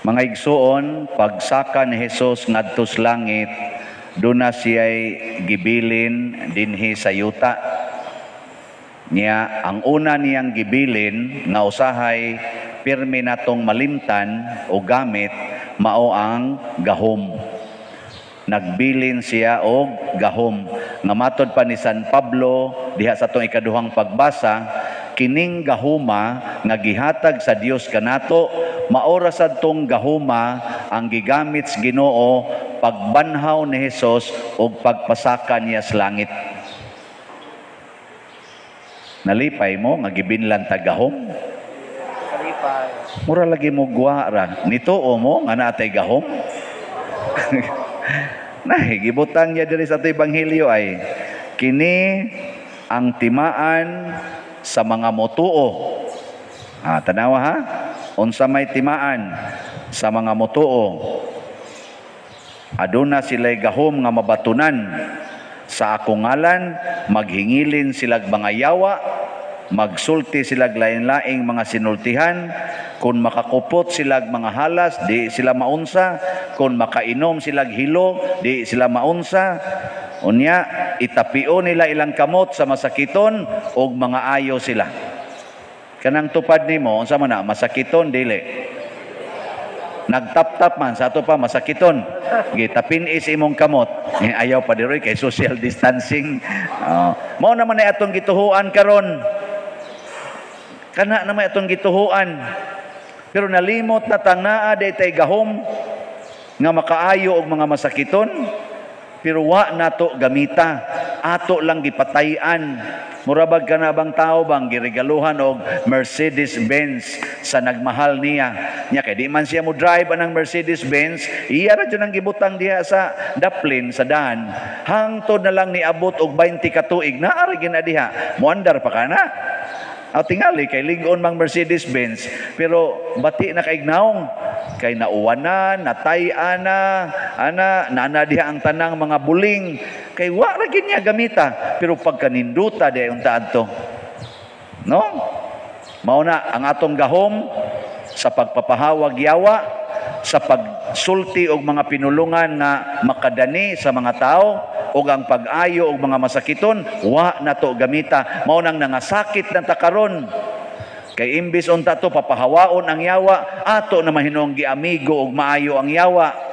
Mga igsuon, pagsaka ni Jesus ngadto sa langit, duna siya'y gibilin dinhi sa yuta. Niya, ang una niyang gibilin nga usahay pirmi natong malimtan o gamit mao ang gahom. Nagbilin siya og gahom. Nga matod pa ni San Pablo diha sa atong ikaduhang pagbasa, kining gahuma nga gihatag sa Dios kanato, mao ra sad tong gahuma ang gigamit sa Ginoo pagbanhaw ni Hesus ug pagpasaka niya sa langit. Nalipay mo nga gibinlan ta gahom? Kalipay. Mura lagi mo guwa ra. Nituo mo nga naa tay gahom? Nay, gibutang niya diri sa ato ebanghelyo ay kini ang timaan sa mga motuo. Ah, tanawa ha? Unsa may timaan sa mga motuo? Aduna sila'y gahom nga mabatunan. Sa akong ngalan, maghingilin silag mga yawa, magsulti silag lain-laing mga sinultihan, kung makakupot silag mga halas, di sila maunsa, kung makainom silag hilo, di sila maunsa. Unya, itapio nila ilang kamot sa masakiton og mga ayo sila. Kanang tupad nimo, unsa man na, masakiton dili? Nagtap-tap man sa ato pa, masakiton. Gitapin is imong kamot. Eh, ayaw pa diroy kay social distancing. Mao naman ay atong gituhuan karon. Kana naman atong gituhuan. Pero nalimot na tang naa day tay gahom nga makaayo og mga masakiton. Pero wa nato gamita, ato lang gipatay-an. Murabag ka na bang tao bang giregaluhan og Mercedes Benz sa nagmahal niya. Nya kay di man siya mo drive anang Mercedes Benz, iya ra jud ang gibutang diha sa daplin sa daan. Hangtod na lang niabot og 20 ka tuig, naa ra gyud na diha. Moandar pa kana. Aw tingali kay lig-on mang Mercedes Benz, pero bati na kay naong kay nauwanan, natay-an na, ana naana diha ang tanang mga buling kay wa ra gyud niya gamita, pero pagkaninduta di unta adto. No? Mao na ang atong gahom sa pagpapahawag yawa, sa pagsulti og mga pinulungan nga makadani sa mga tao, ug ang pag-ayo og mga masakiton, wa nato gamita. Mao nang nangasakit na ta karon. Kay imbis unta to papahawaon ang yawa, ato na mahinong giamigo og maayo ang yawa.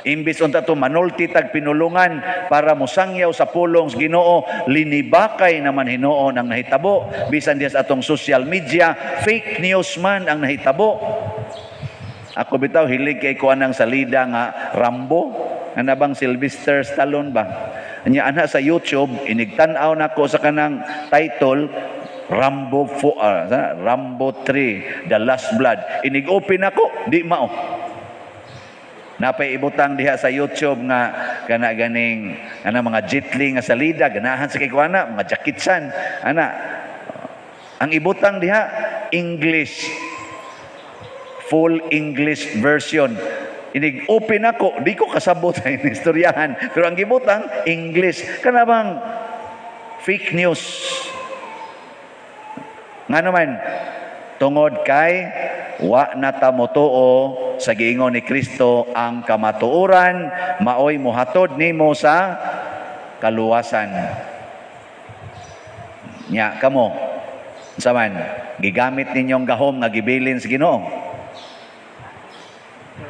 Imbis unta to manulti tag pinulungan para mosangyaw sa pulong sa Ginoo, linibakay naman hinuon ang nahitabo. Bisan diha sa atong social media, fake news man ang nahitabo. Ako bitaw hilig kay ko anang salida nga Rambo, ana bang Sylvester Stallone ba? Anya ana sa YouTube, inigtan-aw nako sa kanang title Rambo 4, Rambo 3, The Last Blood. Inig-open ako, di mao. Napay ibutang diha sa YouTube nga kana ganing ana mga Jet Li nga salida, ganahan sa kay ko ana, mga Jackie Chan, ana. Ang ibutang diha English, full English version. Inig-open ako, di ko kasabot sa istoryahan, pero ang gibutang English. Kana bang fake news? Nga naman, tungod kay wa na ta motuo sa giingon ni Kristo, ang kamatuoran maoy mohatod nimo sa kaluwasan. Nya kamo, unsa man gigamit ninyong gahom nga gibilin sa Ginoo?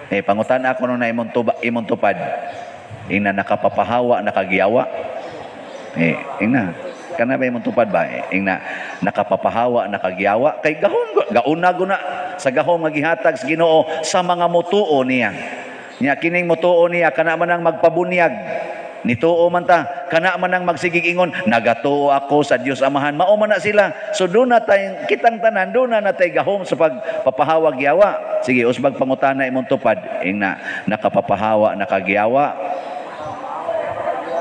Eh, pangutan ako nung na imong, tuba, imong tupad. Ingna nakapapahawa, nakagiyawa. Eh, ingna. Kana ba imong tupad ba? Eh, ingna nakapapahawa, nakagiyawa. Kay gahom, gauna guna sa gahom nga gihatag sa Ginoo sa mga mutuo niya. Nya kining mutuo niya kana man ang magpabunyag. Nituo man ta, kana man ang magsigig ingon, nagatuo ako sa Dios Amahan. Mao man na sila. So doon na tay, kitang tanan, doon na natay gahom sa pagpapahawag yawa. Sige, usbag pangutana imong tupad. Ingna, nakapapahawa, nakagiyawa.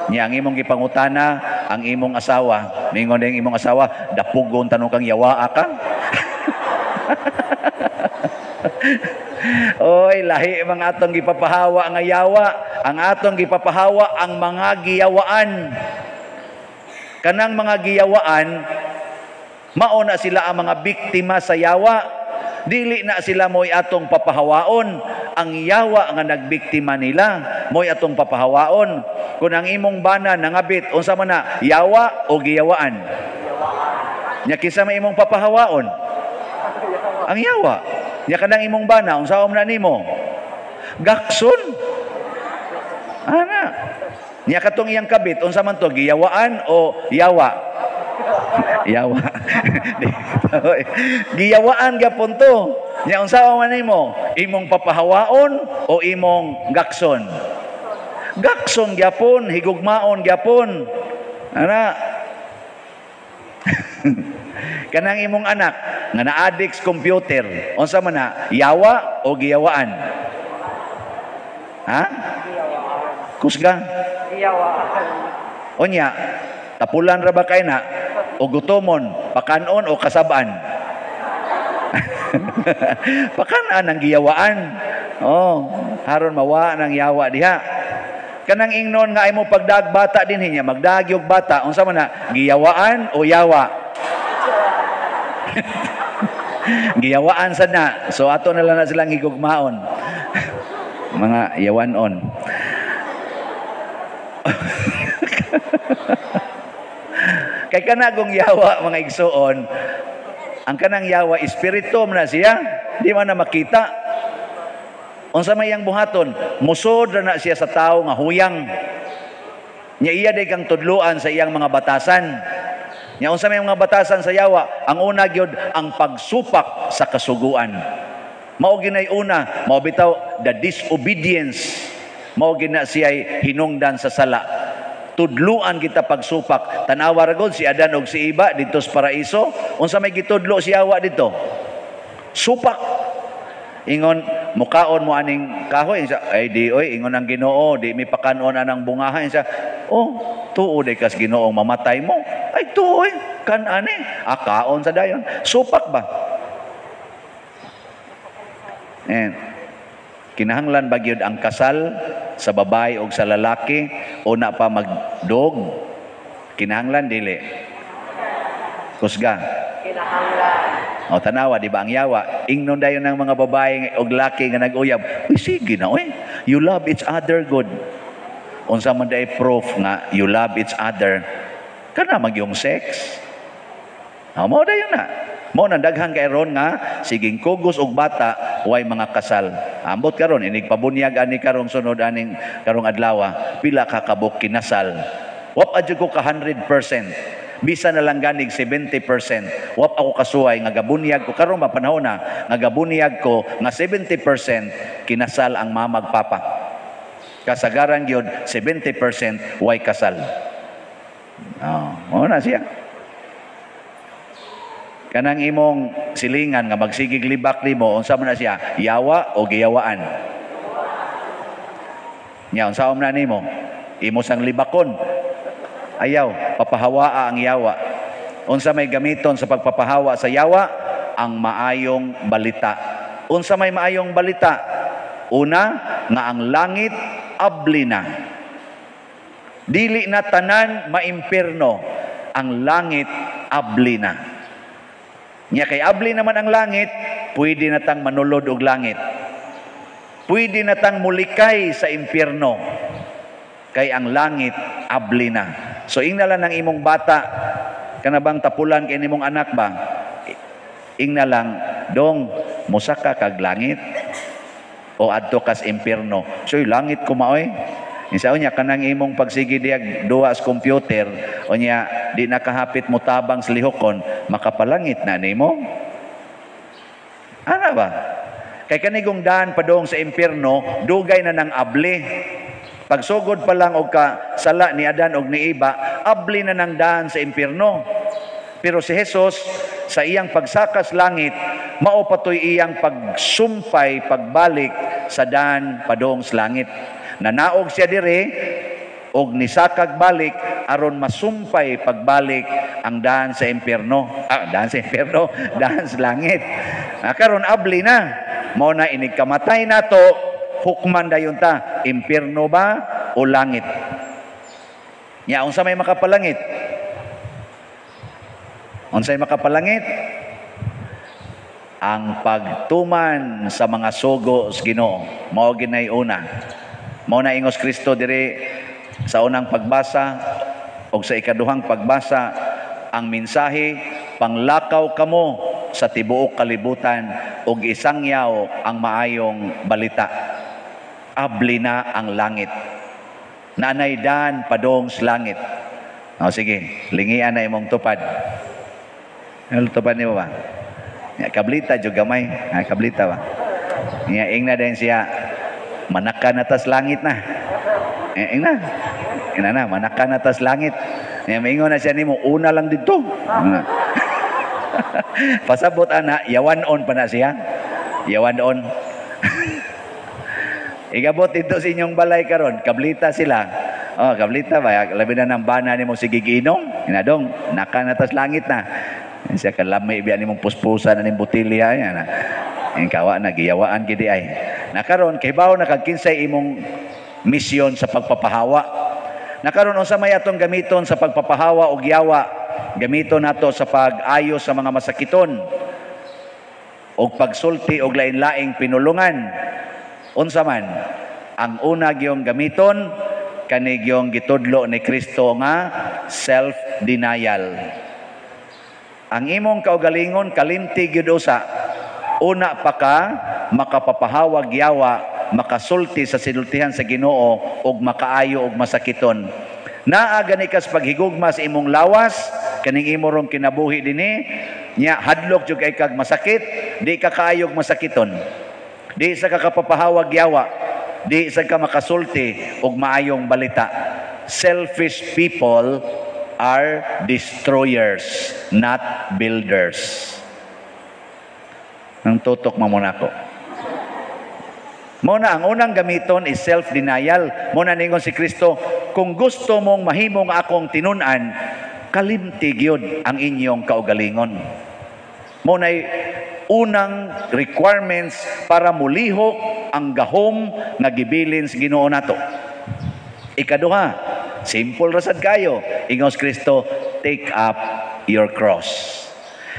Nya ang imong gipangutana, ang imong asawa. Mingon din imong asawa, dapugon tanong kang yawa ka. Oy, lahi mga atong gipapahawa nga yawa. Ang atong gipapahawa ang mga giyawaan. Kanang mga giyawaan, mao na sila ang mga biktima sa yawa. Dili na sila mo'y atong papahawaon. Ang yawa nga nagbiktima nila mo'y atong papahawaon. Kung ang imong bana nangabit, unsa man na, yawa o giyawaan? Nya kinsa may imong papahawaon? Ang yawa. Nya kanang imong bana, unsa man na nimo? Gakson. Ana. Nya katong iyang kabit, unsa man to, giyawaan o yawa? Yawa. Giyawaan gyapon to. Nya unsa man nimo? Imong papahawaon o imong gakson? Gakson gyapon, higugmaon gyapon. Ana. Kanang imong anak nga na-addict sa computer, unsa man na, yawa o giyawaan? Ha? Kusga. Giyawaan. Unya, tapulan ra ba kay na o gutomon, pakanon o kasabaan? Pakanan ang giyawaan. Oh, haron mawa ng yawa diha. Kanang ingnon nga imo pagdaag bata dinhi niya, magdaag yung bata, unsa man na, giyawaan o yawa? Giyawaan sad na. So ato na lang na silang higugmaon. Mga yawanon. Kay kanagong yawa mga igsuon, ang kanang yawa espiritu man na siya, di man na makita. Unsa may iyang buhaton, musod ra na siya sa tawo nga huyang. Nya iya day kang tudluan sa iyang mga batasan. Nya unsa may mga batasan sa yawa, ang una gyud ang pagsupak sa kasuguan. Mao ginay una, mao bitaw the disobedience. Mao gina siya'y hinungdan sa sala. Tudluan kita pagsupak. Tanawa ra gud si Adan og si Iba didto sa paraiso. Unsa may gitudlo si Hawa didto? Supak. Ingon mukaon mo aning kahoy, siya, ay di oy, ingon ang Ginoo, di mi pakanon anang bungahan siya. Oh, tuo day kas Ginoo mamatay mo. Ay tuo oy, kan ani, akaon sa dayon. Supak ba? Eh, kinahanglan ba gyud ang kasal sa babae og sa lalaki o na pa magdog? Kinahanglan dili. Kusga. Kinahanglan. O tanawa di ba ang yawa? Ingnon dayon ng mga babae og laki nga nag-uyab. Uy sige na oy. You love each other good. Unsa man day proof nga you love each other? Kana magyong sex. Ha, mao dayon na. Mao nang daghan kay ron nga siging kugos og bata way mga kasal. Ambot karon inig pabunyag ani karong sunod aning karong adlaw, pila ka kabuk kinasal. Wap adyo ko ka 100%. Bisa na lang ganig 70%. Wap ako kasuway nga gabunyag ko karon ba panahon na nga gabunyag ko nga 70% kinasal ang mamag papa. Kasagaran gyud 70% way kasal. Oh, mao na siya. Kanang imong silingan nga magsigig libak nimo, unsa man na siya, yawa o giyawaan? Nya unsa man na nimo? Imo sang libakon. Ayaw, papahawaa ang yawa. Unsa may gamiton sa pagpapahawa sa yawa? Ang maayong balita. Unsa may maayong balita? Una, nga ang langit abli na. Dili na tanan maimpierno. Ang langit abli na. Nya kay abli naman ang langit, pwede na tang manulod og langit. Pwede na tang mulikay sa impierno. Kay ang langit abli na. So ingna lang ng imong bata, kana bang tapulan kay nimong anak ba? Ingna lang, dong mosaka kag langit o adto kas impierno. So langit kumaoy. Insa unya kanang imong pagsige diag duwa sa computer, unya di nakahapit mo tabang sa lihokon, makapalangit na nimo. Ana ba? Kay kanigong daan padung sa impierno, dugay na nang abli. Pagsugod pa lang og ka sala ni Adan og ni Eva, abli na nang daan sa impierno. Pero si Jesus sa iyang pagsakas langit, mao patoy iyang pagsumpay pagbalik sa daan padung sa langit. Nanaog siya dire og nisakag balik aron masumpay pagbalik ang daan sa impierno. Ah, daan sa impierno, daan sa langit. Ah, karon abli na. Mao na inig kamatay nato, hukman dayon ta, impierno ba o langit? Nya unsa may makapalangit? Unsay makapalangit? Ang pagtuman sa mga sugo sa Ginoo, mao ginay una. Mao na ingos Kristo diri sa unang pagbasa o sa ikaduhang pagbasa, ang mensahe, panglakaw kamo sa tibuok kalibutan ug isangyaw ang maayong balita. Abli na ang langit. Naanay dan padong sa langit. O sige, lingian na imong tupad. Ano tupad nimo ba? Ya, kablita jud gamay. Ha, kablita ba? Ya, ingna din siya. Manaka na tas langit na. Eh, ingna. Ingna na, manaka na tas langit. Ya, maingon na siya nimo, una lang dito. Pasabot ana, yawan on pa na siya. Yawan on. Igabot dito sa inyong balay karon, kablita sila. Oh, kablita ba? Labi na ng bana nimo sige giinom. Inadong, naka na tas langit na. Siya kalami biya nimong puspusan na ning botelya yan. Ang kawa na giyawaan gidi ay. Nakaron kay bawo na kag kinsay imong misyon sa pagpapahawa. Nakaron unsa may atong gamiton sa pagpapahawa og yawa? Gamiton nato sa pag-ayo sa mga masakiton og pagsulti og lain-laing pinulungan. Unsa man ang una gyong gamiton kani gyong gitudlo ni Kristo nga self-denial. Ang imong kaugalingon kalimti gyud usa. Una pa ka makapapahawag yawa, makasulti sa sinultihan sa Ginoo ug makaayo og masakiton. Naa gani kas paghigugma sa imong lawas, kaning imo rong kinabuhi dinhi, nya hadlok jud kay kag masakit, di ka kaayog masakiton. Di sa ka kapapahawag yawa, di sa ka makasulti og maayong balita. Selfish people are destroyers, not builders. Nang tutok mo muna ko. Muna, ang unang gamiton is self-denial. Muna ningon si Kristo, kung gusto mong mahimong akong tinun-an, kalimti gyud ang inyong kaugalingon. Muna unang requirements para mulihok ang gahom nga gibilin sa Ginoo nato. Ikaduha, simple ra sad kayo. Ingos Kristo, take up your cross.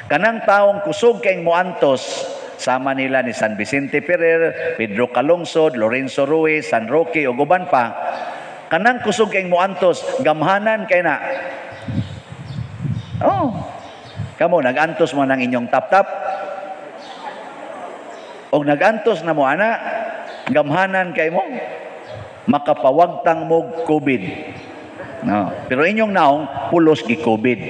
Kanang taong kusog kay moantos, sama nila ni San Vicente Ferrer, Pedro Calungsod, Lorenzo Ruiz, San Roque ug uban pa. Kanang kusog kay moantos, gamhanan kay na. Oh. Kamo nagantos mo ng inyong tap-tap. Og nagantos na mo ana, gamhanan kay mo, makapawagtang mo COVID. No. Pero inyong naong pulos gi COVID.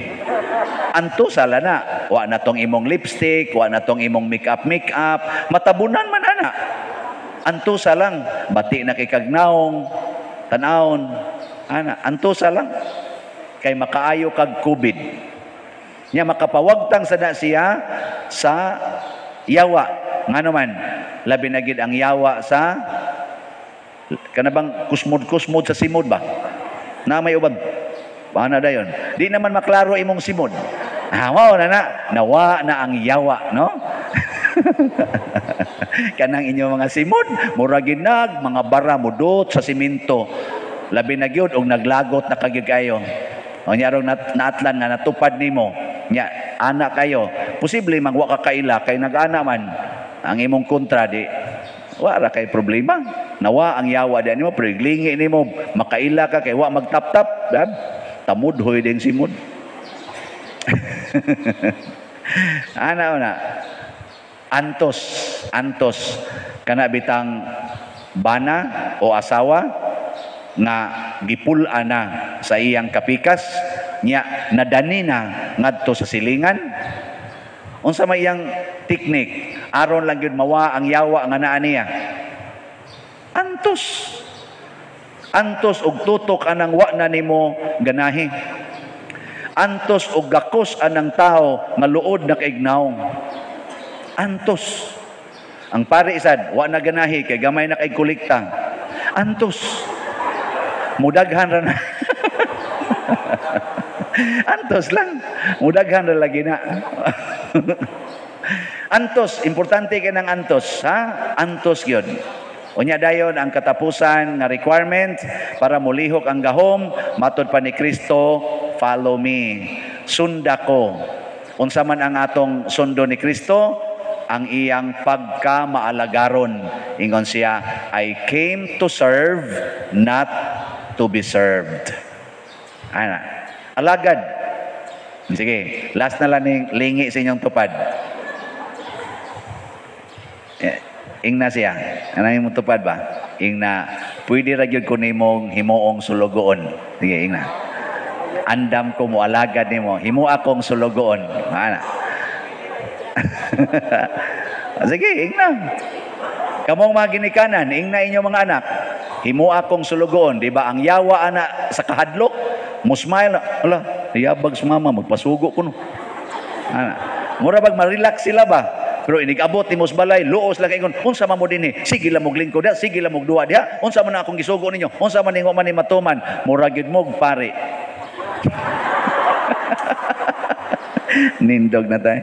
Anto sala na, wa na tong imong lipstick, wa na tong imong makeup makeup, matabunan man ana. Anto sa lang, bati na kay kag naong, tanawon, ana, anto sa lang kay makaayo kag COVID. Nya makapawagtang sa na siya sa yawa. Ngano man, labi na gid ang yawa sa kanabang kusmod-kusmod sa simod ba? Na may uban. Paano dayon? Di naman maklaro imong simod. Ah, wow na na. Nawa na ang yawa, no? Kanang inyong mga simod, mura ginag, mga bara mudot sa simento. Labi na gyud og naglagot na kagyud kayo. O nya rong naatlan nga natupad nimo. Nya ana kayo. Posible mang wa ka kaila kay nag-ana man ang imong kontra di wa ra kay problema. Nawa ang yawa di nimo, pero iglingi nimo makaila ka kay wa magtap-tap, dab tamudhoy din simod. Ana na. Antos, antos kana bitang bana o asawa nga gipul-an na sa iyang kapikas nya nadani na ngadto sa silingan. Unsa may iyang teknik aron lang gyud mawa ang yawa nga naa niya? Antos. Antos og tutok anang wa na nimo ganahi. Antos og gakos anang tao nga luod na kaignaw. Antos. Ang pare isad wa na ganahi kay gamay na kay kolekta. Antos. Mudaghan ra na. Antos lang. Mudaghan ra lagi na. Antos, importante kay ng antos, ha? Antos gyud. Unya dayon ang katapusan nga requirement para mulihok ang gahom, matod pa ni Kristo, follow me. Sunda ko. Unsa man ang atong sundo ni Kristo? Ang iyang pagka-maalagaron. Ingon siya, "I came to serve, not to be served." Ana. Alagad. Sige, last na lang ning lingi sa inyong tupad. Eh, ingna siya. Ano yung tupad ba? Ingna, "Pwede ra gyud ko nimong himuong sulugoon." Sige, ingna. "Andam ko mo alagad nimo. Himo akong sulugoon." Ana. Sige, ingna. Kamong mga ginikanan, ingna inyong mga anak. "Himo akong sulugoon," di ba? Ang yawa ana sa kahadlok, mo smile na, "Ala, yabag sa mama, magpasugo ko no." Ana. Mura bag ma-relax sila ba? Pero inig-abot ni sa balay, luos lang ingon, "Unsa man mo dinhi? Sige lang mog lingkod diha, sige lang mog duwa diha. Unsa man na akong gisugo ninyo? Unsa man ningo man ni matuman?" Mura gyud mog pare. Nindog na tayo.